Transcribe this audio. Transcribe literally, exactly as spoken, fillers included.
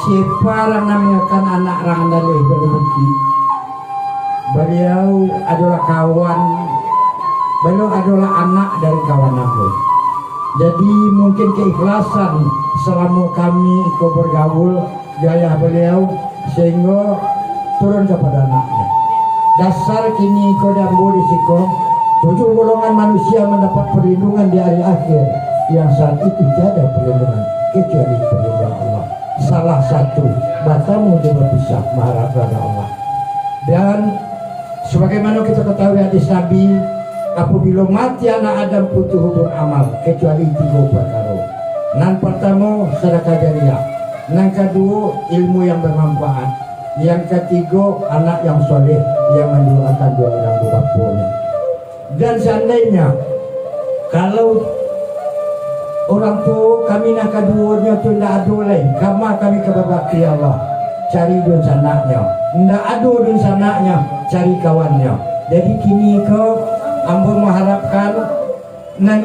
Sia rang namokan anak rang dari Balai Bukik. Baliau adolah kawan, baliau adolah anak dari kawan ambo. Jadi, mungkin keikhlasan salamo kami iko bagaul di ayah baliau, sahinggo turun kapado anaknyo. Dasar kini iko di ambo di siko, tujuah golongan manusia mandapat parlindungan di ari akhir, yang saat itu tiada parlindungan kecuali parlindungan Allah. Salah satu, batamu jo bapisah maharap rida Allah. Dan, sabagaimano kito katahui hadis Nabi, apabilo mati anak Adam putuih hubungan amal, kecuali tigo parkaro. Nan partamo, sadakah jariah. Nan kaduo, ilmu yang bamanfaat. Yang katigo, anak yang soleh, yang mandoakan duo urang bapaponyo. Dan seandainya, kalau urang tuo kami nan kaduonyo tu indak ado lai, kama kami ka babakti Allah? Cari dunsanaknyo. Indak ado dunsanaknyo, cari kawannyo. Jadi, kini ko ambo maharapkan nan